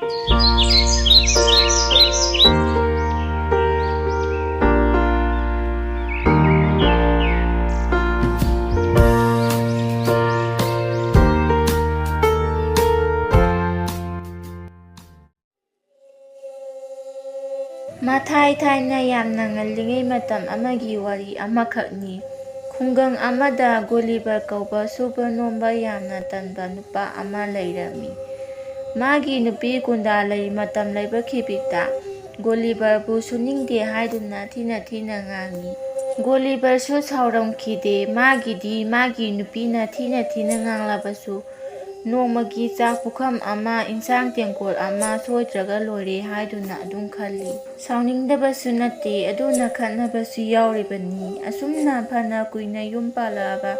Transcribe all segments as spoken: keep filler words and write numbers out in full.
ꯃꯊꯥꯏ ꯊꯥꯏꯅ ꯌꯥꯝꯅ ꯉꯜꯂꯤꯉꯩ ꯃꯇꯝ ꯑꯃꯒꯤ ꯋꯥꯔꯤ ꯑꯃꯈꯛꯅꯤ꯫ ꯈꯨꯡꯒꯪ ꯑꯃꯗ ꯒꯣꯂꯤꯕꯔ ꯀꯧꯕ ꯁꯨꯕ ꯅꯣꯝꯕ ꯌꯥꯝꯅ ꯇꯟꯕ ꯅꯨꯄꯥ ꯑꯃ ꯂꯩꯔꯝꯃꯤ꯫ ꯃꯥꯒꯤ ꯅꯨꯄꯤ ꯒꯨꯟꯗꯥ ꯂꯩ ꯃꯇꯝ ꯂꯩꯕ ꯈꯤꯕꯤꯛꯇ ꯒꯣꯂꯤꯕꯔꯕꯨ ꯁꯨꯅꯤꯡꯗꯦ ꯍꯥꯏꯗꯨꯅ ꯊꯤꯅ ꯊꯤꯅ ꯉꯥꯡꯉꯤ꯫ ꯒꯣꯂꯤꯕꯔꯁꯨ ꯁꯥꯎꯔꯝꯈꯤꯗꯦ꯫ ꯃꯥꯒꯤꯗꯤ ꯃꯥꯒꯤ ꯅꯨꯄꯤꯅ ꯊꯤꯅ ꯊꯤꯅ ꯉꯥꯡꯂꯕꯁꯨ ꯅꯣꯡꯃꯒꯤ ꯆꯥꯛ ꯄꯨꯈꯝ ꯑꯃ, ꯏꯟꯁꯥꯡ ꯇꯦꯡꯀꯣꯠ ꯑꯃ ꯁꯣꯏꯗ꯭ꯔꯒ ꯂꯣꯏꯔꯦ ꯍꯥꯏꯗꯨꯅ ꯑꯗꯨꯝ ꯈꯜꯂꯤ꯫ ꯁꯥꯎꯅꯤꯡꯗꯕꯁꯨ ꯅꯠꯇꯦ, ꯑꯗꯨꯅ ꯈꯠꯅꯕꯁꯨ ꯌꯥꯎꯔꯤꯕꯅꯤ꯫ ꯑꯁꯨꯝꯅ ꯐꯅ ꯀꯨꯏꯅ ꯌꯨꯝ ꯄꯥꯜꯂꯛꯑꯕ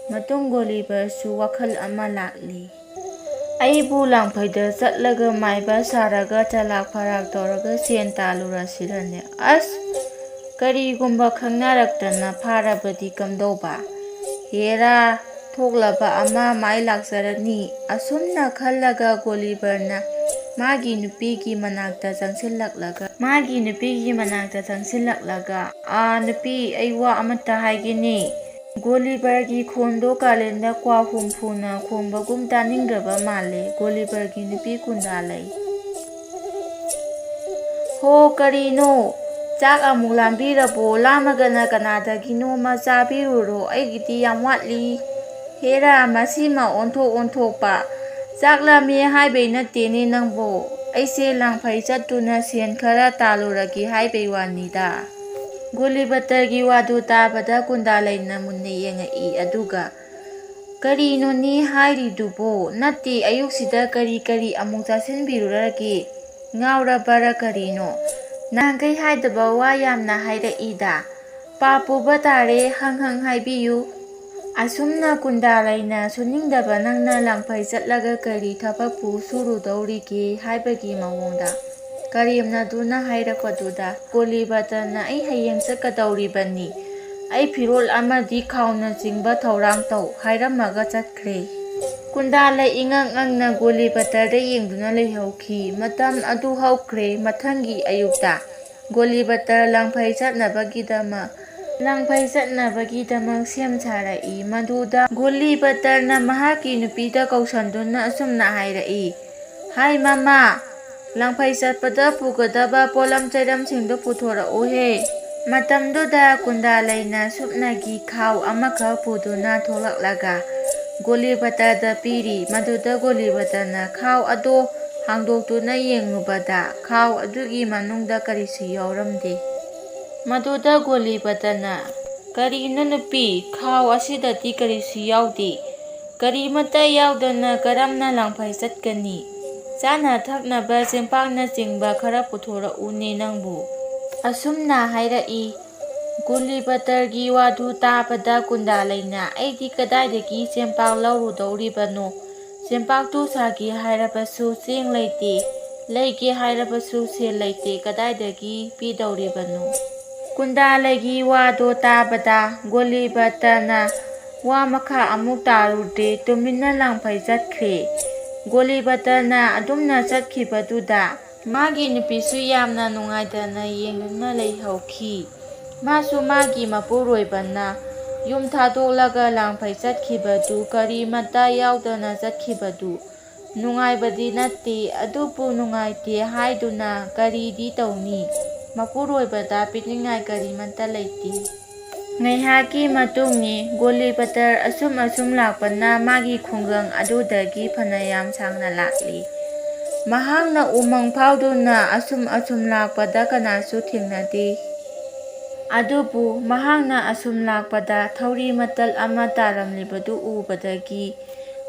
ꯃꯇꯨꯡ ꯒꯣꯂꯤꯕꯔꯁꯨ ꯋꯥꯈꯜ ꯑꯃ ꯂꯥꯛꯂꯤ꯫ ꯑꯩꯕꯨ ꯂꯥꯡꯐꯩꯗ ꯆꯠꯂꯒ ꯃꯥꯏꯕ ꯁꯥꯔꯒ ꯆꯂꯥꯛ ꯐꯔꯥꯛ ꯇꯧꯔꯒ ꯁꯦꯟ ꯇꯥꯜꯂꯨꯔꯁꯤꯔꯅꯦ? ꯑꯁ! ꯀꯔꯤꯒꯨꯝꯕ ꯈꯪꯅꯔꯛꯇꯅ ꯐꯥꯔꯕꯗꯤ ꯀꯝꯗꯧꯕ? ꯍꯦꯔꯥ, ꯊꯣꯛꯂꯕ ꯑꯃ ꯃꯥꯏ ꯂꯥꯛꯆꯔꯅꯤ꯫ ꯑꯁꯨꯝꯅ ꯈꯜꯂꯒ ꯒꯣꯂꯤꯕꯔꯅ ꯃꯥꯒꯤ ꯅꯨꯄꯤꯒꯤ ꯃꯅꯥꯛꯇ ꯆꯪꯁꯤꯜꯂꯛꯂꯒ, ꯃꯥꯒꯤ ꯅꯨꯄꯤꯒꯤ ꯃꯅꯥꯛꯇ ꯆꯪꯁꯤꯜꯂꯛꯂꯒ, "ꯑꯥ, ꯅꯨꯄꯤ, ꯑꯩ ꯋꯥ ꯑꯃꯇ ꯍꯥꯏꯒꯦꯅꯦ꯫" ꯒꯣꯂꯤꯕꯔꯒꯤ ꯈꯣꯟꯗꯣ ꯀꯥꯂꯦꯟꯗ ꯀ꯭ꯋꯥ ꯍꯨꯝꯐꯨꯅ ꯈꯣꯡꯕꯒꯨꯝ ꯇꯥꯅꯤꯡꯗ꯭ꯔꯕ ꯃꯥꯜꯂꯦ ꯒꯣꯂꯤꯕꯔꯒꯤ ꯅꯨꯄꯤ ꯀꯨꯟꯗꯥꯂꯩ꯫ "ꯍꯣ, ꯀꯔꯤꯅꯣ? ꯆꯥꯛ ꯑꯃꯨꯛ ꯂꯥꯝꯕꯤꯔꯕꯣ? ꯂꯥꯝꯃꯒꯅ ꯀꯅꯥꯗꯒꯤꯅꯣꯃ ꯆꯥꯕꯤꯔꯨꯔꯣ, ꯑꯩꯒꯤꯗꯤ ꯌꯥꯝ ꯋꯥꯠꯂꯤ꯫" "ꯍꯦꯔꯥ, ꯃꯁꯤꯃ ꯑꯣꯟꯊꯣꯛ ꯑꯣꯟꯊꯣꯛꯄ! ꯆꯥꯛ ꯂꯥꯝꯃꯦ ꯍꯥꯏꯕꯩ ꯅꯠꯇꯦꯅꯦ ꯅꯪꯕꯣ꯫ ꯑꯩꯁꯦ ꯂꯥꯡꯐꯩ ꯆꯠꯇꯨꯅ ꯁꯦꯟ ꯈꯔ ꯇꯥꯜꯂꯨꯔꯒꯦ ꯍꯥꯏꯕꯩ ꯋꯥꯅꯤꯗ꯫" ꯒꯣꯂꯤꯕꯇꯔꯒꯤ ꯋꯥꯗꯨ ꯇꯥꯕꯗ ꯀꯨꯟꯗꯥꯂꯩꯅ ꯃꯨꯟꯅ ꯌꯦꯡꯉꯛꯏ, ꯑꯗꯨꯒ, "ꯀꯔꯤꯅꯣꯅꯦ ꯍꯥꯏꯔꯤꯗꯨꯕꯣ? ꯅꯠꯇꯦ, ꯑꯌꯨꯛꯁꯤꯗ ꯀꯔꯤ ꯀꯔꯤ ꯑꯃꯨꯛ ꯆꯥꯁꯤꯟꯕꯤꯔꯨꯔꯒꯦ? ꯉꯥꯎꯔꯕꯔ ꯀꯔꯤꯅꯣ? ꯅꯍꯥꯟꯈꯩ ꯍꯥꯏꯗꯕ ꯋꯥ ꯌꯥꯝꯅ ꯍꯥꯏꯔꯛꯏꯗ꯫ ꯄꯥꯞ ꯄꯨꯕ ꯇꯥꯔꯦ, ꯍꯪ ꯍꯪ ꯍꯥꯏꯕꯤꯌꯨ꯫" ꯑꯁꯨꯝꯅ ꯀꯨꯟꯗꯥꯂꯩꯅ ꯁꯨꯅꯤꯡꯗꯕ ꯅꯪꯅ ꯂꯥꯡꯐꯩ ꯆꯠꯂꯒ ꯀꯔꯤ ꯊꯕꯛꯄꯨ ꯁꯨꯔꯨꯗꯧꯔꯤꯒꯦ ꯍꯥꯏꯕꯒꯤ ꯃꯑꯣꯡꯗ ꯀꯔꯦꯝꯅꯗꯨꯅ ꯍꯥꯏꯔꯛꯄꯗꯨꯗ ꯒꯣꯂꯤꯕꯇꯅ, "ꯑꯩ ꯍꯌꯦꯡ ꯆꯠꯀꯗꯧꯔꯤꯕꯅꯤ꯫ ꯑꯩ ꯐꯤꯔꯣꯜ ꯑꯃꯗꯤ ꯈꯥꯎꯅꯆꯤꯡꯕ ꯊꯧꯔꯥꯡ ꯇꯧ" ꯍꯥꯏꯔꯝꯃꯒ ꯆꯠꯈ꯭ꯔꯦ꯫ ꯀꯨꯟꯗꯥꯂꯩ ꯏꯉꯛ ꯉꯛꯅ ꯒꯣꯂꯤꯕꯇꯔꯗ ꯌꯦꯡꯗꯨꯅ ꯂꯩꯍꯧꯈꯤ꯫ ꯃꯇꯝ ꯑꯗꯨ ꯍꯧꯈ꯭ꯔꯦ꯫ ꯃꯊꯪꯒꯤ ꯑꯌꯨꯛꯇ ꯒꯣꯂꯤꯕꯇꯔ ꯂꯥꯡꯐꯩ ꯆꯠꯅꯕꯒꯤꯗꯃꯛ, ꯂꯥꯡꯐꯩ ꯆꯠꯅꯕꯒꯤꯗꯃꯛ ꯁꯦꯝ ꯁꯥꯔꯛꯏ꯫ ꯃꯗꯨꯗ ꯒꯣꯂꯤꯕꯇꯔꯅ ꯃꯍꯥꯛꯀꯤ ꯅꯨꯄꯤꯗ ꯀꯧꯁꯟꯗꯨꯅ ꯑꯁꯨꯝꯅ ꯍꯥꯏꯔꯛꯏ, "ꯍꯥꯏ ꯃꯃꯥ, ꯂꯥꯡꯐꯩ ꯆꯠꯄꯗ ꯄꯨꯒꯗꯕ ꯄꯣꯠꯂꯝ ꯆꯩꯔꯝꯁꯤꯡꯗꯨ ꯄꯨꯊꯣꯔꯛꯎꯍꯦ!" ꯃꯇꯝꯗꯨꯗ ꯀꯨꯟꯗꯥꯂꯩꯅ ꯁꯨꯞꯅꯒꯤ ꯈꯥꯎ ꯑꯃꯈꯛ ꯄꯨꯗꯨꯅ ꯊꯣꯛꯂꯛꯂꯒ ꯒꯣꯂꯤꯕꯇꯔꯗ ꯄꯤꯔꯤ꯫ ꯃꯗꯨꯗ ꯒꯣꯂꯤꯕꯇꯔꯅ ꯈꯥꯎ ꯑꯗꯨ ꯍꯥꯡꯗꯣꯛꯇꯨꯅ ꯌꯦꯡꯂꯨꯕꯗ ꯈꯥꯎ ꯑꯗꯨꯒꯤ ꯃꯅꯨꯡꯗ ꯀꯔꯤꯁꯨ ꯌꯥꯎꯔꯝꯗꯦ꯫ ꯃꯗꯨꯗ ꯒꯣꯂꯤꯕꯇꯔꯅ, "ꯀꯔꯤꯅꯣ ꯅꯨꯄꯤ, ꯈꯥꯎ ꯑꯁꯤꯗꯗꯤ ꯀꯔꯤꯁꯨ ꯌꯥꯎꯗꯦ꯫ ꯀꯔꯤꯃꯠꯇ ꯌꯥꯎꯗꯅ ꯀꯔꯝꯅ ꯂꯥꯡꯐꯩ ꯆꯠꯀꯅꯤ? ꯆꯥꯅ ꯊꯛꯅꯕ ꯆꯦꯡꯄꯥꯛꯅꯆꯤꯡꯕ ꯈꯔ ꯄꯨꯊꯣꯔꯛꯎꯅꯦ ꯅꯪꯕꯨ?" ꯑꯁꯨꯝꯅ ꯍꯥꯏꯔꯛꯏ꯫ ꯒꯣꯂꯤꯕꯇꯔꯒꯤ ꯋꯥꯗꯨ ꯇꯥꯕꯗ ꯀꯨꯟꯗꯥꯂꯩꯅ, "ꯑꯩꯗꯤ ꯀꯗꯥꯏꯗꯒꯤ ꯆꯦꯡꯄꯥꯛ ꯂꯧꯔꯨꯗꯧꯔꯤꯕꯅꯣ? ꯆꯦꯡꯄꯥꯛꯇꯨ ꯁꯥꯒꯦ ꯍꯥꯏꯔꯕꯁꯨ ꯆꯦꯡ ꯂꯩꯇꯦ, ꯂꯩꯒꯦ ꯍꯥꯏꯔꯕꯁꯨ ꯁꯦꯜ ꯂꯩꯇꯦ, ꯀꯗꯥꯏꯗꯒꯤ ꯄꯤꯗꯧꯔꯤꯕꯅꯣ?" ꯀꯨꯟꯗꯥꯂꯩꯒꯤ ꯋꯥꯗꯣ ꯇꯥꯕꯗ ꯒꯣꯂꯤꯕꯇꯔꯅ ꯋꯥ ꯃꯈꯥ ꯑꯃꯨꯛ ꯇꯥꯔꯨꯗ꯭ꯔꯦ, ꯇꯨꯃꯤꯟꯅ ꯂꯥꯡꯐꯩ ꯆꯠꯈ꯭ꯔꯦ꯫ ꯒꯣꯂꯤꯕꯇꯔꯅ ꯑꯗꯨꯝꯅ ꯆꯠꯈꯤꯕꯗꯨꯗ ꯃꯥꯒꯤ ꯅꯨꯄꯤꯁꯨ ꯌꯥꯝꯅ ꯅꯨꯡꯉꯥꯏꯇꯅ ꯌꯦꯡꯗꯨꯅ ꯂꯩꯍꯧꯈꯤ꯫ ꯃꯥꯁꯨ ꯃꯥꯒꯤ ꯃꯄꯨꯔꯣꯏꯕꯅ ꯌꯨꯝ ꯊꯥꯗꯣꯛꯂꯒ ꯂꯥꯡꯐꯩ ꯆꯠꯈꯤꯕꯗꯨ ꯀꯔꯤꯃꯠꯇ ꯌꯥꯎꯗꯅ ꯆꯠꯈꯤꯕꯗꯨ ꯅꯨꯡꯉꯥꯏꯕꯗꯤ ꯅꯠꯇꯦ, ꯑꯗꯨꯕꯨ ꯅꯨꯡꯉꯥꯏꯇꯦ ꯍꯥꯏꯗꯨꯅ ꯀꯔꯤꯗꯤ ꯇꯧꯅꯤ? ꯃꯄꯨꯔꯣꯏꯕꯗ ꯄꯤꯅꯤꯡꯉꯥꯏ ꯀꯔꯤꯃꯠꯇ ꯂꯩꯇꯦ꯫ ꯉꯥꯏꯍꯥꯛꯀꯤ ꯃꯇꯨꯡꯅꯤ꯫ ꯒꯣꯂꯤꯕꯇꯔ ꯑꯁꯨꯝ ꯑꯁꯨꯝ ꯂꯥꯛꯄꯅ ꯃꯥꯒꯤ ꯈꯨꯡꯒꯪ ꯑꯗꯨꯗꯒꯤ ꯐꯅꯌꯥꯝ ꯁꯥꯡꯅ ꯂꯥꯛꯂꯤ꯫ ꯃꯍꯥꯛꯅ ꯎꯃꯪ ꯐꯥꯎꯗꯨꯅ ꯑꯁꯨꯝ ꯑꯁꯨꯝ ꯂꯥꯛꯄꯗ ꯀꯅꯥꯁꯨ ꯊꯦꯡꯅꯗꯦ꯫ ꯑꯗꯨꯕꯨ ꯃꯍꯥꯛꯅ ꯑꯁꯨꯝ ꯂꯥꯛꯄꯗ ꯊꯧꯔꯤ ꯃꯇꯜ ꯑꯃ ꯇꯥꯔꯝꯂꯤꯕꯗꯨ ꯎꯕꯗꯒꯤ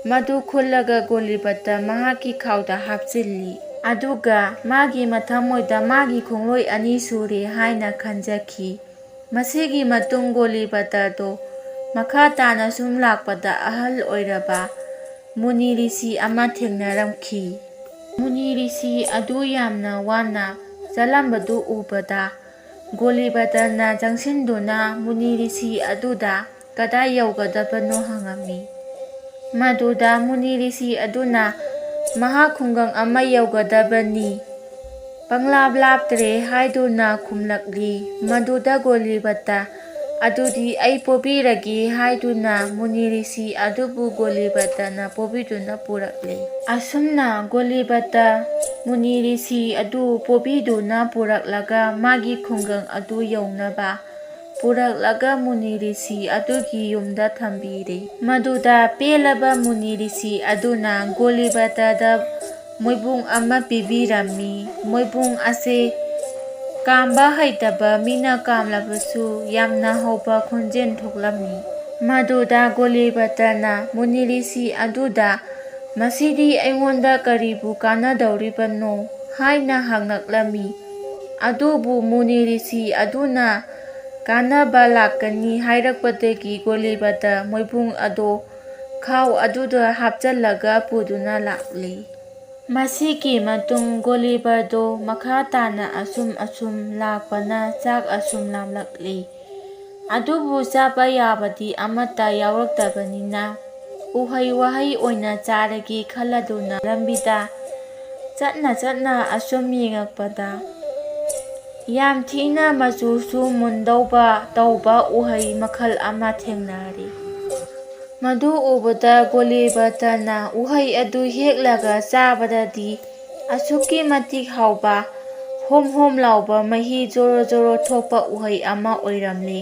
ꯃꯗꯨ ꯈꯨꯜꯂꯒ ꯒꯣꯂꯤꯕꯇꯔ ꯃꯍꯥꯛꯀꯤ ꯈꯥꯎꯗ ꯍꯥꯞꯆꯤꯜꯂꯤ꯫ ꯑꯗꯨꯒ ꯃꯥꯒꯤ ꯃꯊꯃꯣꯏꯗ ꯃꯥꯒꯤ ꯈꯣꯡꯂꯣꯏ ꯑꯅꯤ ꯁꯨꯔꯦ ꯍꯥꯏꯅ ꯈꯟꯖꯈꯤ꯫ ꯃꯁꯤꯒꯤ ꯃꯇꯨꯡ ꯒꯣꯂꯤꯕꯇꯔꯗꯣ ꯃꯈꯥ ꯇꯥꯅ ꯁꯨꯝ ꯂꯥꯛꯄꯗ ꯑꯍꯜ ꯑꯣꯏꯔꯕ ꯃꯨꯅꯤ ꯔꯤꯁꯤ ꯑꯃ ꯊꯦꯡꯅꯔꯝꯈꯤ꯫ ꯃꯨꯅꯤ ꯔꯤꯁꯤ ꯑꯗꯨ ꯌꯥꯝꯅ ꯋꯥꯅ ꯆꯠꯂꯝꯕꯗꯨ ꯎꯕꯗ ꯒꯣꯂꯤꯕꯇꯔꯅ ꯆꯪꯁꯤꯟꯗꯨꯅ ꯃꯨꯅꯤ ꯔꯤꯁꯤ ꯑꯗꯨꯗ ꯀꯗꯥꯏ ꯌꯧꯒꯗꯕꯅꯣ ꯍꯪꯉꯝꯃꯤ꯫ ꯃꯗꯨꯗ ꯃꯨꯅꯤ ꯔꯤꯁꯤ ꯑꯗꯨꯅ, "ꯃꯍꯥꯛ ꯈꯨꯡꯒꯪ ꯑꯃ ꯌꯧꯒꯗꯕꯅꯤ, ꯄꯪꯂꯥꯞ ꯂꯥꯞꯇ꯭ꯔꯦ" ꯍꯥꯏꯗꯨꯅ ꯈꯨꯝꯂꯛꯂꯤ꯫ ꯃꯗꯨꯗ ꯒꯣꯂꯤꯕꯇ, "ꯑꯗꯨꯗꯤ ꯑꯩ ꯄꯣꯕꯤꯔꯒꯦ" ꯍꯥꯏꯗꯨꯅ ꯃꯨꯅꯤ ꯔꯤꯁꯤ ꯑꯗꯨꯕꯨ ꯒꯣꯂꯤꯕꯇꯅ ꯄꯣꯕꯤꯗꯨꯅ ꯄꯨꯔꯛꯂꯦ꯫ ꯑꯁꯨꯝꯅ ꯒꯣꯂꯤꯕꯇ ꯃꯨꯅꯤ ꯔꯤꯁꯤ ꯑꯗꯨ ꯄꯣꯕꯤꯗꯨꯅ ꯄꯨꯔꯛꯂꯒ ꯃꯥꯒꯤ ꯈꯨꯡꯒꯪ ꯑꯗꯨ ꯌꯧꯅꯕ ꯄꯨꯔꯛꯂꯒ ꯃꯨꯅꯤ ꯔꯤꯁꯤ ꯑꯗꯨꯒꯤ ꯌꯨꯝꯗ ꯊꯝꯕꯤꯔꯦ꯫ ꯃꯗꯨꯗ ꯄꯦꯜꯂꯕ ꯃꯨꯅꯤ ꯔꯤꯁꯤ ꯑꯗꯨꯅ ꯒꯣꯂꯤꯕꯇꯗ ꯃꯣꯏꯕꯨꯡ ꯑꯃ ꯄꯤꯕꯤꯔꯝꯃꯤ꯫ ꯃꯣꯏꯕꯨꯡ ꯑꯁꯤ ꯀꯥꯝꯕ ꯍꯩꯇꯕ ꯃꯤꯅ ꯀꯥꯝꯂꯕꯁꯨ ꯌꯥꯝꯅ ꯍꯧꯕ ꯈꯣꯟꯖꯦꯜ ꯊꯣꯛꯂꯝꯃꯤ꯫ ꯃꯗꯨꯗ ꯒꯣꯂꯤꯕꯇꯅ ꯃꯨꯅꯤ ꯔꯤꯁꯤ ꯑꯗꯨꯗ, "ꯃꯁꯤꯗꯤ ꯑꯩꯉꯣꯟꯗ ꯀꯔꯤꯕꯨ ꯀꯥꯟꯅꯗꯧꯔꯤꯕꯅꯣ?" ꯍꯥꯏꯅ ꯍꯪꯂꯛꯂꯝꯃꯤ꯫ ꯑꯗꯨꯕꯨ ꯃꯨꯅꯤ ꯔꯤꯁꯤ ꯑꯗꯨꯅ ꯀꯥꯟꯅꯕ ꯂꯥꯛꯀꯅꯤ ꯍꯥꯏꯔꯛꯄꯗꯒꯤ ꯒꯣꯂꯤꯕꯇ ꯃꯣꯏꯕꯨꯡ ꯑꯗꯣ ꯈꯥꯎ ꯑꯗꯨꯗ ꯍꯥꯞꯆꯜꯂꯒ ꯄꯨꯗꯨꯅ ꯂꯥꯛꯂꯤ꯫ ꯃꯁꯤꯒꯤ ꯃꯇꯨꯡ ꯒꯣꯂꯤꯕꯔꯗꯣ ꯃꯈꯥ ꯇꯥꯅ ꯑꯁꯨꯝ ꯑꯁꯨꯝ ꯂꯥꯛꯄꯅ ꯆꯥꯛ ꯑꯁꯨꯝ ꯂꯥꯝꯂꯛꯂꯤ꯫ ꯑꯗꯨꯕꯨ ꯆꯥꯕ ꯌꯥꯕꯗꯤ ꯑꯃꯠꯇ ꯌꯥꯎꯔꯛꯇꯕꯅꯤꯅ ꯎꯍꯩ ꯋꯥꯍꯩ ꯑꯣꯏꯅ ꯆꯥꯔꯒꯦ ꯈꯜꯂꯗꯨꯅ ꯂꯝꯕꯤꯗ ꯆꯠꯅ ꯆꯠꯅ ꯑꯁꯨꯝ ꯌꯦꯡꯉꯛꯄꯗ ꯌꯥꯝ ꯊꯤꯅ ꯃꯆꯨꯁꯨ ꯃꯨꯟꯗꯧꯕ ꯇꯧꯕ ꯎꯍꯩ ꯃꯈꯜ ꯑꯃ ꯊꯦꯡꯅꯔꯤ꯫ ꯃꯗꯨ ꯎꯕꯗ ꯒꯣꯂꯤꯕꯇꯅ ꯎꯍꯩ ꯑꯗꯨ ꯍꯦꯛꯂꯒ ꯆꯥꯕꯗꯗꯤ ꯑꯁꯨꯛꯀꯤ ꯃꯇꯤꯛ ꯍꯥꯎꯕ, ꯍꯣꯝ ꯍꯣꯝ ꯂꯥꯎꯕ, ꯃꯍꯤ ꯖꯣꯔꯣ ꯖꯣꯔꯣ ꯊꯣꯛꯄ ꯎꯍꯩ ꯑꯃ ꯑꯣꯏꯔꯝꯂꯦ꯫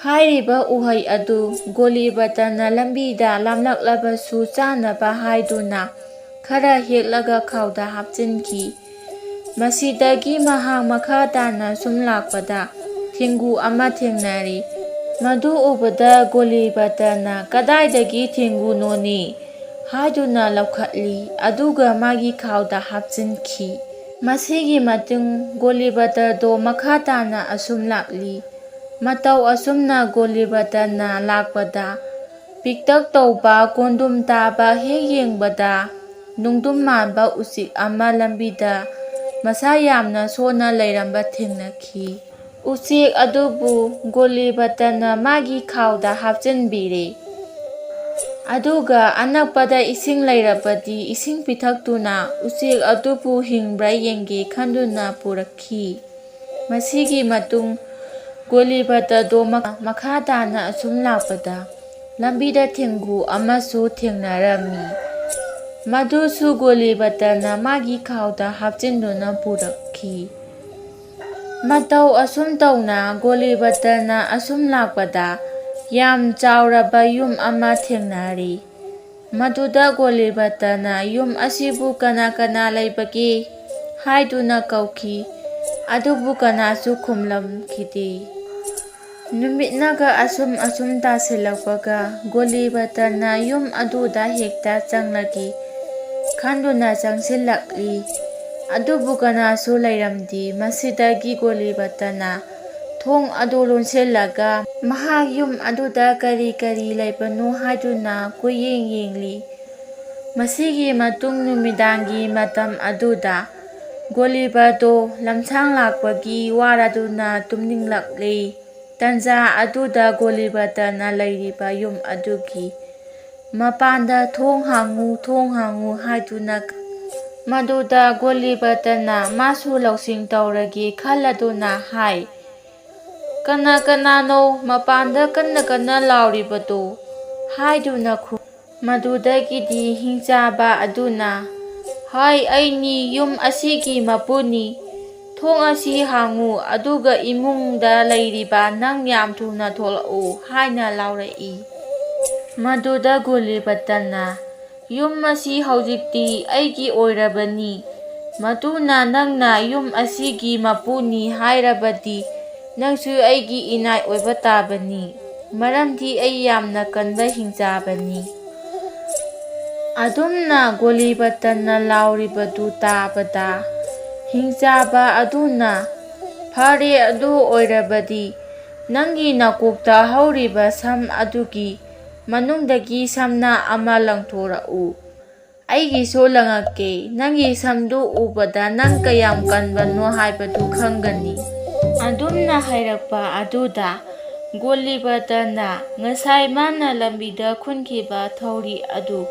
ꯍꯥꯏꯔꯤꯕ ꯎꯍꯩ ꯑꯗꯨ ꯒꯣꯂꯤꯕꯇꯅ ꯂꯝꯕꯤꯗ ꯂꯥꯝꯂꯛꯂꯕꯁꯨ ꯆꯥꯅꯕ ꯍꯥꯏꯗꯨꯅ ꯈꯔ ꯍꯦꯛꯂꯒ ꯈꯥꯎꯗ ꯍꯥꯞꯆꯤꯟꯈꯤ꯫ ꯃꯁꯤꯗꯒꯤ ꯃꯍꯥꯛ ꯃꯈꯥ ꯇꯥꯅ ꯁꯨꯝ ꯂꯥꯛꯄꯗ ꯊꯦꯡꯒꯨ ꯑꯃ ꯊꯦꯡꯅꯔꯤ꯫ ꯃꯗꯨ ꯎꯕꯗ ꯒꯣꯂꯤꯕꯇꯅ "ꯀꯗꯥꯏꯗꯒꯤ ꯊꯦꯡꯒꯨꯅꯣꯅꯦ?" ꯍꯥꯏꯗꯨꯅ ꯂꯧꯈꯠꯂꯤ, ꯑꯗꯨꯒ ꯃꯥꯒꯤ ꯈꯥꯎꯗ ꯍꯥꯞꯆꯤꯟꯈꯤ꯫ ꯃꯁꯤꯒꯤ ꯃꯇꯨꯡ ꯒꯣꯂꯤꯕꯇꯗꯣ ꯃꯈꯥ ꯇꯥꯅ ꯑꯁꯨꯝ ꯂꯥꯛꯂꯤ꯫ ꯃꯇꯧ ꯑꯁꯨꯝꯅ ꯒꯣꯂꯤꯕꯇꯅ ꯂꯥꯛꯄꯗ ꯄꯤꯛꯇꯛ ꯇꯧꯕ ꯀꯣꯟꯗꯨꯝ ꯇꯥꯕ ꯍꯦꯛ ꯌꯦꯡꯕꯗ ꯅꯨꯡꯗꯨꯝ ꯃꯥꯟꯕ ꯎꯆꯦꯛ ꯑꯃ ꯂꯝꯕꯤꯗ ꯃꯁꯥ ꯌꯥꯝꯅ ꯁꯣꯟꯅ ꯂꯩꯔꯝꯕ ꯊꯦꯡꯅꯈꯤ꯫ ꯎꯆꯦꯛ ꯑꯗꯨꯕꯨ ꯒꯣꯂꯤꯕꯇꯅ ꯃꯥꯒꯤ ꯈꯥꯎꯗ ꯍꯥꯞꯆꯤꯟꯕꯤꯔꯦ꯫ ꯑꯗꯨꯒ ꯑꯅꯛꯄꯗ ꯏꯁꯤꯡ ꯂꯩꯔꯕꯗꯤ ꯏꯁꯤꯡ ꯄꯤꯊꯛꯇꯨꯅ ꯎꯆꯦꯛ ꯑꯗꯨꯕꯨ ꯍꯤꯡꯕ꯭ꯔꯥ ꯌꯦꯡꯒꯦ ꯈꯟꯗꯨꯅ ꯄꯨꯔꯛꯈꯤ꯫ ꯃꯁꯤꯒꯤ ꯃꯇꯨꯡ ꯒꯣꯂꯤꯕꯇꯗꯣ ꯃ-, ꯃꯈꯥ ꯇꯥꯅ ꯑꯁꯨꯝ ꯂꯥꯛꯄꯗ ꯂꯝꯕꯤꯗ ꯊꯦꯡꯒꯨ ꯑꯃꯁꯨ ꯊꯦꯡꯅꯔꯝꯃꯤ꯫ ꯃꯗꯨꯁꯨ ꯒꯣꯂꯤꯕꯇꯅ ꯃꯥꯒꯤ ꯈꯥꯎꯗ ꯍꯥꯞꯆꯤꯟꯗꯨꯅ ꯄꯨꯔꯛꯈꯤ꯫ ꯃꯇꯧ ꯑꯁꯨꯝ ꯇꯧꯅ ꯒꯣꯂꯤꯕꯇꯅ ꯑꯁꯨꯝ ꯂꯥꯛꯄꯗ ꯌꯥꯝ ꯆꯥꯎꯔꯕ ꯌꯨꯝ ꯑꯃ ꯊꯦꯡꯅꯔꯤ꯫ ꯃꯗꯨꯗ ꯒꯣꯂꯤꯕꯇꯅ ꯌꯨꯝ ꯑꯁꯤꯕꯨ ꯀꯅꯥ ꯀꯅꯥ ꯂꯩꯕꯒꯦ ꯍꯥꯏꯗꯨꯅ ꯀꯧꯈꯤ꯫ ꯑꯗꯨꯕꯨ ꯀꯅꯥꯁꯨ ꯈꯨꯝꯂꯝꯈꯤꯗꯦ꯫ ꯅꯨꯃꯤꯠꯅꯒ ꯑꯁꯨꯝ ꯑꯁꯨꯝ ꯇꯥꯁꯤꯜꯂꯛꯄꯒ ꯒꯣꯂꯤꯕꯇꯅ ꯌꯨꯝ ꯑꯗꯨꯗ ꯍꯦꯛꯇ ꯆꯪꯂꯒꯦ ꯈꯟꯗꯨꯅ ꯆꯪꯁꯤꯜꯂꯛꯂꯤ꯫ ꯑꯗꯨꯕꯨ ꯀꯅꯥꯁꯨ ꯂꯩꯔꯝꯗꯦ꯫ ꯃꯁꯤꯗꯒꯤ ꯒꯣꯂꯤꯕꯇꯅ ꯊꯣꯡ ꯑꯗꯨ ꯂꯣꯟꯁꯤꯜꯂꯒ ꯃꯍꯥꯛ ꯌꯨꯝ ꯑꯗꯨꯗ ꯀꯔꯤ ꯀꯔꯤ ꯂꯩꯕꯅꯣ ꯍꯥꯏꯗꯨꯅ ꯀꯣꯏꯌꯦꯡ ꯌꯦꯡꯂꯤ꯫ ꯃꯁꯤꯒꯤ ꯃꯇꯨꯡ ꯅꯨꯃꯤꯗꯥꯡꯒꯤ ꯃꯇꯝ ꯑꯗꯨꯗ ꯒꯣꯂꯤꯕꯇꯗꯣ ꯂꯝꯁꯥꯡ ꯂꯥꯛꯄꯒꯤ ꯋꯥꯔꯗꯨꯅ ꯇꯨꯝꯅꯤꯡꯂꯛꯂꯤ꯫ ꯇꯟꯖꯥ ꯑꯗꯨꯗ ꯒꯣꯂꯤꯕꯇꯅ ꯂꯩꯔꯤꯕ ꯌꯨꯝ ꯑꯗꯨꯒꯤ ꯃꯄꯥꯟꯗ "ꯊꯣꯡ ꯍꯥꯡꯉꯨ, ꯊꯣꯡ ꯍꯥꯡꯉꯨ" ꯍꯥꯏꯗꯨꯅ ꯃꯗꯨꯗ ꯒꯣꯂꯤꯕꯇꯅ ꯃꯥꯁꯨ ꯂꯧꯁꯤꯡ ꯇꯧꯔꯒꯦ ꯈꯜꯂꯗꯨꯅ ꯍꯥꯏ, "ꯀꯅꯥ ꯀꯅꯥꯅꯣ ꯃꯄꯥꯟꯗ ꯀꯟꯅ ꯀꯟꯅ ꯂꯥꯎꯔꯤꯕꯗꯣ?" ꯍꯥꯏꯗꯨꯅ ꯈꯨꯝ-, ꯃꯗꯨꯗꯒꯤꯗꯤ ꯍꯤꯡꯆꯥꯕ ꯑꯗꯨꯅ, "ꯍꯣꯏ, ꯑꯩꯅꯤ, ꯌꯨꯝ ꯑꯁꯤꯒꯤ ꯃꯄꯨꯅꯤ꯫ ꯊꯣꯡ ꯑꯁꯤ ꯍꯥꯡꯉꯨ, ꯑꯗꯨꯒ ꯏꯃꯨꯡꯗ ꯂꯩꯔꯤꯕ ꯅꯪ ꯌꯥꯝ ꯊꯨꯅ ꯊꯣꯛꯂꯛꯎ" ꯍꯥꯏꯅ ꯂꯥꯎꯔꯛꯏ꯫ ꯃꯗꯨꯗ ꯒꯣꯂꯤꯕꯇꯅ, "ꯌꯨꯝ ꯑꯁꯤ ꯍꯧꯖꯤꯛꯇꯤ ꯑꯩꯒꯤ ꯑꯣꯏꯔꯕꯅꯤ꯫ ꯃꯗꯨꯅ ꯅꯪꯅ ꯌꯨꯝ ꯑꯁꯤꯒꯤ ꯃꯄꯨꯅꯤ ꯍꯥꯏꯔꯕꯗꯤ ꯅꯪꯁꯨ ꯑꯩꯒꯤ ꯏꯅꯥꯏ ꯑꯣꯏꯕ ꯇꯥꯕꯅꯤ, ꯃꯔꯝꯗꯤ ꯑꯩ ꯌꯥꯝꯅ ꯀꯟꯕ ꯍꯤꯡꯆꯥꯕꯅꯤ"꯫ ꯑꯗꯨꯝꯅ ꯒꯣꯂꯤꯕꯇꯅ ꯂꯥꯎꯔꯤꯕꯗꯨ ꯇꯥꯕꯗ ꯍꯤꯡꯆꯥꯕ ꯑꯗꯨꯅ, "ꯐꯔꯦ, ꯑꯗꯨ ꯑꯣꯏꯔꯕꯗꯤ ꯅꯪꯒꯤ ꯅꯀꯣꯛꯇ ꯍꯧꯔꯤꯕ ꯁꯝ ꯑꯗꯨꯒꯤ ꯃꯅꯨꯡꯗꯒꯤ ꯁꯝꯅꯥ ꯑꯃ ꯂꯪꯊꯣꯔꯛꯎ꯫ ꯑꯩꯒꯤꯁꯨ ꯂꯪꯉꯛꯀꯦ꯫ ꯅꯪꯒꯤ ꯁꯝꯗꯨ ꯎꯕꯗ ꯅꯪ ꯀꯌꯥꯝ ꯀꯟꯕꯅꯣ ꯍꯥꯏꯕꯗꯨ ꯈꯪꯒꯅꯤ"꯫ ꯑꯗꯨꯝꯅ ꯍꯥꯏꯔꯛꯄ ꯑꯗꯨꯗ ꯒꯣꯂꯤꯕꯇꯅ ꯉꯁꯥꯏ ꯃꯥꯅ ꯂꯝꯕꯤꯗ ꯈꯨꯟꯈꯤꯕ ꯊꯧꯔꯤ ꯑꯗꯨ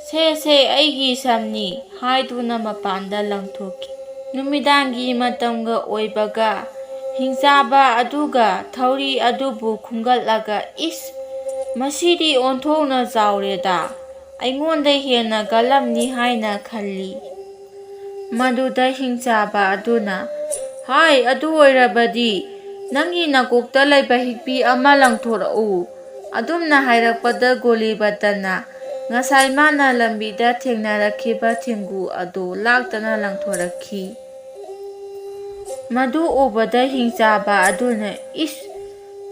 "ꯁꯦ, ꯁꯦ, ꯑꯩꯒꯤ ꯁꯝꯅꯤ" ꯍꯥꯏꯗꯨꯅ ꯃꯄꯥꯟꯗ ꯂꯪꯊꯣꯛꯈꯤ꯫ ꯅꯨꯃꯤꯗꯥꯡꯒꯤ ꯃꯇꯝꯒ ꯑꯣꯏꯕꯒ ꯍꯤꯡꯆꯥꯕ ꯑꯗꯨꯒ ꯊꯧꯔꯤ ꯑꯗꯨꯕꯨ ꯈꯨꯝꯒꯠꯂꯒ, "ꯏꯁ, ꯃꯁꯤꯗꯤ ꯑꯣꯟꯊꯣꯛꯅ ꯆꯥꯎꯔꯦꯗ, ꯑꯩꯉꯣꯟꯗ ꯍꯦꯟꯅ ꯀꯜꯂꯝꯅꯤ" ꯍꯥꯏꯅ ꯈꯜꯂꯤ꯫ ꯃꯗꯨꯗ ꯍꯤꯡꯆꯥꯕ ꯑꯗꯨꯅ, "ꯍꯥꯏ, ꯑꯗꯨ ꯑꯣꯏꯔꯕꯗꯤ ꯅꯪꯒꯤ ꯅꯀꯣꯛꯇ ꯂꯩꯕ ꯍꯤꯛꯄꯤ ꯑꯃ ꯂꯪꯊꯣꯔꯛꯎ"꯫ ꯑꯗꯨꯝꯅ ꯍꯥꯏꯔꯛꯄꯗ ꯒꯣꯂꯤꯕꯇꯅ ꯉꯁꯥꯏ ꯃꯥꯅ ꯂꯝꯕꯤꯗ ꯊꯦꯡꯅꯔꯛꯈꯤꯕ ꯊꯦꯡꯒꯨ ꯑꯗꯨ ꯂꯥꯛꯇꯅ ꯂꯪꯊꯣꯔꯛꯈꯤ꯫ ꯃꯗꯨ ꯎꯕꯗ ꯍꯤꯡꯆꯥꯕ ꯑꯗꯨꯅ, "ꯏꯁ,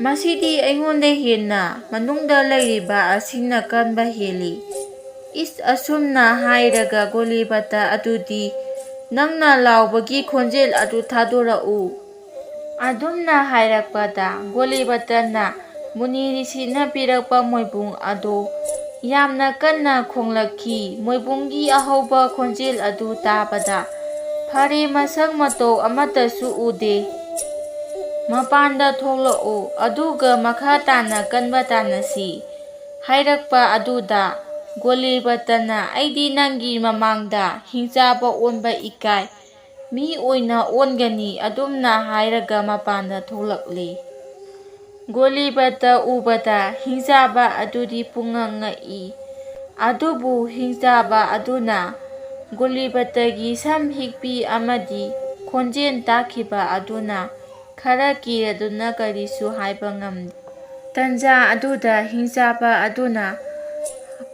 ꯃꯁꯤꯗꯤ ꯑꯩꯉꯣꯟꯗ ꯍꯦꯟꯅ ꯃꯅꯨꯡꯗ ꯂꯩꯔꯤꯕ ꯑꯁꯤꯅ ꯀꯟꯕ ꯍꯦꯜꯂꯤ꯫ ꯏꯁ, ꯑꯁꯨꯝꯅ ꯍꯥꯏꯔꯒ ꯒꯣꯂꯤꯕꯇ ꯑꯗꯨꯗꯤ ꯅꯪꯅ ꯂꯥꯎꯕꯒꯤ ꯈꯣꯟꯖꯦꯜ ꯑꯗꯨ ꯊꯥꯗꯣꯔꯛꯎ"꯫ ꯑꯗꯨꯝꯅ ꯍꯥꯏꯔꯛꯄꯗ ꯒꯣꯂꯤꯕꯇꯅ ꯃꯨꯅꯤ ꯔꯤꯁꯤꯅ ꯄꯤꯔꯛꯄ ꯃꯣꯏꯕꯨꯡ ꯑꯗꯨ ꯌꯥꯝꯅ ꯀꯟꯅ ꯈꯣꯡꯂꯛꯈꯤ꯫ ꯃꯣꯏꯕꯨꯡꯒꯤ ꯑꯍꯧꯕ ꯈꯣꯟꯖꯦꯜ ꯑꯗꯨ ꯇꯥꯕꯗ, "ꯐꯔꯦ, ꯃꯁꯛ ꯃꯇꯧ ꯑꯃꯠꯇꯁꯨ ꯎꯗꯦ꯫ ꯃꯄꯥꯟꯗ ꯊꯣꯛꯂꯛꯎ, ꯑꯗꯨꯒ ꯃꯈꯥ ꯇꯥꯅ ꯀꯟꯕ ꯇꯥꯅꯁꯤ" ꯍꯥꯏꯔꯛꯄ ꯑꯗꯨꯗ ꯒꯣꯂꯤꯕꯇꯅ, "ꯑꯩꯗꯤ ꯅꯪꯒꯤ ꯃꯃꯥꯡꯗ ꯍꯤꯡꯆꯥꯕ ꯑꯣꯟꯕ ꯏꯀꯥꯏ, ꯃꯤ ꯑꯣꯏꯅ ꯑꯣꯟꯒꯅꯤ" ꯑꯗꯨꯝꯅ ꯍꯥꯏꯔꯒ ꯃꯄꯥꯟꯗ ꯊꯣꯛꯂꯛꯂꯤ꯫ ꯒꯣꯂꯤꯕꯇ ꯎꯕꯗ ꯍꯤꯡꯆꯥꯕ ꯑꯗꯨꯗꯤ ꯄꯨꯡꯉꯛ ꯉꯛꯏ꯫ ꯑꯗꯨꯕꯨ ꯍꯤꯡꯆꯥꯕ ꯑꯗꯨꯅ ꯒꯣꯂꯤꯕꯇꯒꯤ ꯁꯝ ꯍꯤꯛꯄꯤ ꯑꯃꯗꯤ ꯈꯣꯟꯖꯦꯜ ꯇꯥꯈꯤꯕ ꯑꯗꯨꯅ ꯈꯔ ꯀꯤꯔꯗꯨꯅ ꯀꯔꯤꯁꯨ ꯍꯥꯏꯕ ꯉꯝꯗꯦ꯫ ꯇꯟꯖꯥ ꯑꯗꯨꯗ ꯍꯤꯡꯆꯥꯕ ꯑꯗꯨꯅ,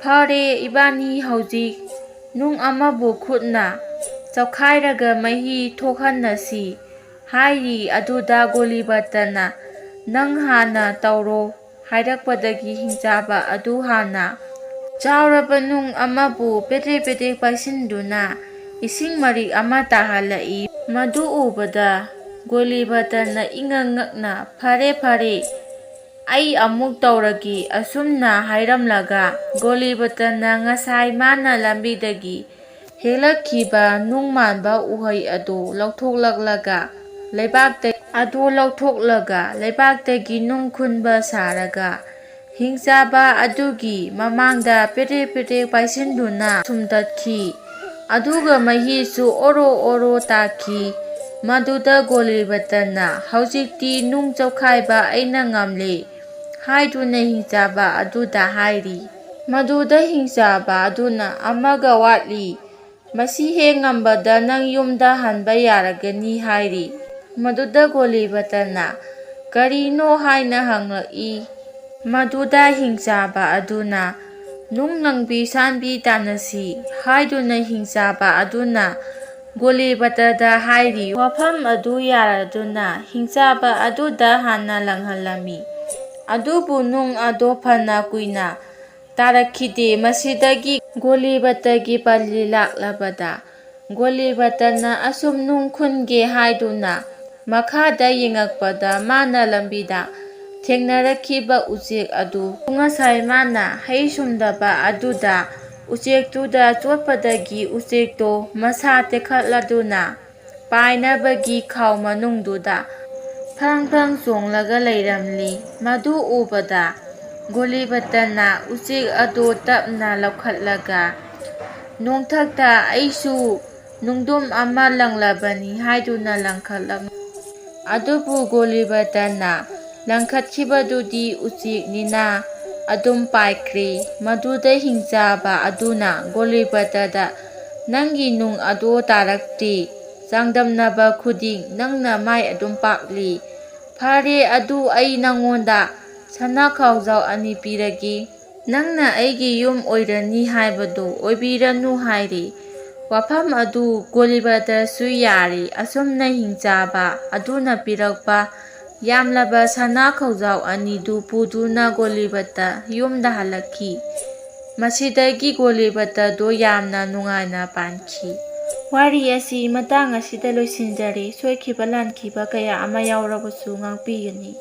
"ꯐꯔꯦ, ꯏꯕꯥꯅꯤ ꯍꯧꯖꯤꯛ ꯅꯨꯡ ꯑꯃꯕꯨ ꯈꯨꯠꯅ ꯆꯞꯈꯥꯏꯔꯒ ꯃꯍꯤ ꯊꯣꯛꯍꯟꯅꯁꯤ" ꯍꯥꯏꯔꯤ꯫ ꯑꯗꯨꯗ ꯒꯣꯂꯤꯕꯇꯅ, "ꯅꯪ ꯍꯥꯟꯅ ꯇꯧꯔꯣ" ꯍꯥꯏꯔꯛꯄꯗꯒꯤ ꯍꯤꯡꯆꯥꯕ ꯑꯗꯨ ꯍꯥꯟꯅ ꯆꯥꯎꯔꯕ ꯅꯨꯡ ꯑꯃꯕꯨ ꯄꯦꯗ꯭ꯔꯦꯛ ꯄꯦꯗ꯭ꯔꯦꯛ ꯄꯥꯏꯁꯤꯟꯗꯨꯅ ꯏꯁꯤꯡ ꯃꯔꯤꯛ ꯑꯃ ꯇꯥꯍꯜꯂꯛꯏ꯫ ꯃꯗꯨ ꯎꯕꯗ ꯒꯣꯂꯤꯕꯇꯅ ꯏꯉꯛ ꯉꯛꯅ, "ꯐꯔꯦ, ꯐꯔꯦ, ꯑꯩ ꯑꯃꯨꯛ ꯇꯧꯔꯒꯦ" ꯑꯁꯨꯝꯅ ꯍꯥꯏꯔꯝꯂꯒ ꯒꯣꯂꯤꯕꯇꯅ ꯉꯁꯥꯏ ꯃꯥꯅ ꯂꯝꯕꯤꯗꯒꯤ ꯍꯦꯛꯂꯛꯈꯤꯕ ꯅꯨꯡ ꯃꯥꯟꯕ ꯎꯍꯩ ꯑꯗꯨ ꯂꯧꯊꯣꯛꯂꯛꯂꯒ ꯂꯩꯕꯥꯛꯇ ꯑꯗꯨ ꯂꯧꯊꯣꯛꯂꯒ ꯂꯩꯕꯥꯛꯇꯒꯤ ꯅꯨꯡ ꯈꯨꯟꯕ ꯁꯥꯔꯒ ꯍꯤꯡꯆꯥꯕ ꯑꯗꯨꯒꯤ ꯃꯃꯥꯡꯗ ꯄꯦꯔꯦꯛ ꯄꯦꯔꯦꯛ ꯄꯥꯏꯁꯤꯟꯗꯨꯅ ꯁꯨꯝꯇꯠꯈꯤ꯫ ꯑꯗꯨꯒ ꯃꯍꯤꯁꯨ ꯑꯣꯔꯣ ꯑꯣꯔꯣ ꯇꯥꯈꯤ꯫ ꯃꯗꯨꯗ ꯒꯣꯂꯤꯕꯇꯅ, "ꯍꯧꯖꯤꯛꯇꯤ ꯅꯨꯡ ꯆꯧꯈꯥꯏꯕ ꯑꯩꯅ ꯉꯝꯂꯦ" ꯍꯥꯏꯗꯨꯅ ꯍꯤꯡꯆꯥꯕ ꯑꯗꯨꯗ ꯍꯥꯏꯔꯤ꯫ ꯃꯗꯨꯗ ꯍꯤꯡꯆꯥꯕ ꯑꯗꯨꯅ, "ꯑꯃꯒ ꯋꯥꯠꯂꯤ꯫ ꯃꯁꯤ ꯍꯦꯛ ꯉꯝꯕꯗ ꯅꯪ ꯌꯨꯝꯗ ꯍꯟꯕ ꯌꯥꯔꯒꯅꯤ" ꯍꯥꯏꯔꯤ꯫ ꯃꯗꯨꯗ ꯒꯣꯂꯤꯕꯇꯅ, "ꯀꯔꯤꯅꯣ?" ꯍꯥꯏꯅ ꯍꯪꯂꯛꯏ꯫ ꯃꯗꯨꯗ ꯍꯤꯡꯆꯥꯕ ꯑꯗꯨꯅ, "ꯅꯨꯡ ꯂꯪꯕꯤ ꯁꯥꯟꯕꯤ ꯇꯥꯟꯅꯁꯤ" ꯍꯥꯏꯗꯨꯅ ꯍꯤꯡꯆꯥꯕ ꯑꯗꯨꯅ ꯒꯣꯂꯤꯕꯇꯗ ꯍꯥꯏꯔꯤ꯫ ꯋꯥꯐꯝ ꯑꯗꯨ ꯌꯥꯔꯗꯨꯅ ꯍꯤꯡꯆꯥꯕ ꯑꯗꯨꯗ ꯍꯥꯟꯅ ꯂꯪꯍꯜꯂꯝꯃꯤ꯫ ꯑꯗꯨꯕꯨ ꯅꯨꯡ ꯑꯗꯣ ꯐꯅ ꯀꯨꯏꯅ ꯇꯥꯔꯛꯈꯤꯗꯦ꯫ ꯃꯁꯤꯗꯒꯤ ꯒꯣꯂꯤꯕꯇꯒꯤ ꯄꯜꯂꯤ ꯂꯥꯛꯂꯕꯗ ꯒꯣꯂꯤꯕꯇꯅ ꯑꯁꯨꯝ ꯅꯨꯡ ꯈꯨꯟꯒꯦ ꯍꯥꯏꯗꯨꯅ ꯃꯈꯥꯗ ꯌꯦꯡꯉꯛꯄꯗ ꯃꯥꯅ ꯂꯝꯕꯤꯗ ꯊꯦꯡꯅꯔꯛꯈꯤꯕ ꯎꯆꯦꯛ ꯑꯗꯨ ꯉꯁꯥꯏ ꯃꯥꯅ ꯍꯩ ꯁꯨꯝꯗꯕ ꯑꯗꯨꯗ ꯎꯆꯦꯛꯇꯨꯗ ꯆꯣꯠꯄꯗꯒꯤ ꯎꯆꯦꯛꯇꯣ ꯃꯁꯥ ꯇꯦꯛꯈꯠꯂꯗꯨꯅ ꯄꯥꯏꯅꯕꯒꯤ ꯈꯥꯎ ꯃꯅꯨꯡꯗꯨꯗ ꯐ꯭ꯔꯪ ꯐ꯭ꯔꯪ ꯆꯣꯡꯂꯒ ꯂꯩꯔꯝꯂꯤ꯫ ꯃꯗꯨ ꯎꯕꯗ ꯒꯣꯂꯤꯕꯇꯅ ꯎꯆꯦꯛ ꯑꯗꯨ ꯇꯞꯅ ꯂꯧꯈꯠꯂꯒ ꯅꯣꯡꯊꯛꯇ "ꯑꯩꯁꯨ ꯅꯨꯡꯗꯨꯝ ꯑꯃ ꯂꯪꯂꯕꯅꯤ" ꯍꯥꯏꯗꯨꯅ ꯂꯪꯈꯠꯂꯝꯃꯤ꯫ ꯑꯗꯨꯕꯨ ꯒꯣꯂꯤꯕꯇꯅ ꯂꯪꯈꯠꯈꯤꯕꯗꯨꯗꯤ ꯎꯆꯦꯛꯅꯤꯅ ꯑꯗꯨꯝ ꯄꯥꯏꯈ꯭ꯔꯦ꯫ ꯃꯗꯨꯗ ꯍꯤꯡꯆꯥꯕ ꯑꯗꯨꯅ ꯒꯣꯂꯤꯕꯇꯗ, "ꯅꯪꯒꯤ ꯅꯨꯡ ꯑꯗꯣ ꯇꯥꯔꯛꯇꯦ꯫ ꯆꯥꯡꯗꯝꯅꯕ ꯈꯨꯗꯤꯡ ꯅꯪꯅ ꯃꯥꯏ ꯑꯗꯨꯝ ꯄꯥꯛꯂꯤ꯫ ꯐꯔꯦ, ꯑꯗꯨ ꯑꯩ ꯅꯪꯉꯣꯟꯗ ꯁꯅꯥ ꯈꯥꯎꯖꯥꯎ ꯑꯅꯤ ꯄꯤꯔꯒꯦ꯫ ꯅꯪꯅ ꯑꯩꯒꯤ ꯌꯨꯝ ꯑꯣꯏꯔꯅꯤ ꯍꯥꯏꯕꯗꯨ ꯑꯣꯏꯕꯤꯔꯅꯨ" ꯍꯥꯏꯔꯦ꯫ ꯋꯥꯐꯝ ꯑꯗꯨ ꯒꯣꯂꯤꯕꯇꯁꯨ ꯌꯥꯔꯦ꯫ ꯑꯁꯨꯝꯅ ꯍꯤꯡꯆꯥꯕ ꯑꯗꯨꯅ ꯄꯤꯔꯛꯄ ꯌꯥꯝꯂꯕ ꯁꯅꯥ ꯈꯧꯖꯥꯎ ꯑꯅꯤꯗꯨ ꯄꯨꯗꯨꯅ ꯒꯣꯂꯤꯕꯇ ꯌꯨꯝꯗ ꯍꯜꯂꯛꯈꯤ꯫ ꯃꯁꯤꯗꯒꯤ ꯒꯣꯂꯤꯕꯇꯗꯣ ꯌꯥꯝꯅ ꯅꯨꯡꯉꯥꯏꯅ ꯄꯥꯟꯈꯤ꯫ ꯋꯥꯔꯤ ꯑꯁꯤ ꯃꯇꯥꯡ ꯑꯁꯤꯗ ꯂꯣꯏꯁꯤꯟꯖꯔꯦ꯫ ꯁꯣꯏꯈꯤꯕ ꯂꯥꯟꯈꯤꯕ ꯀꯌꯥ ꯑꯃ ꯌꯥꯎꯔꯕꯁꯨ ꯉꯥꯛꯄꯤꯒꯅꯤ꯫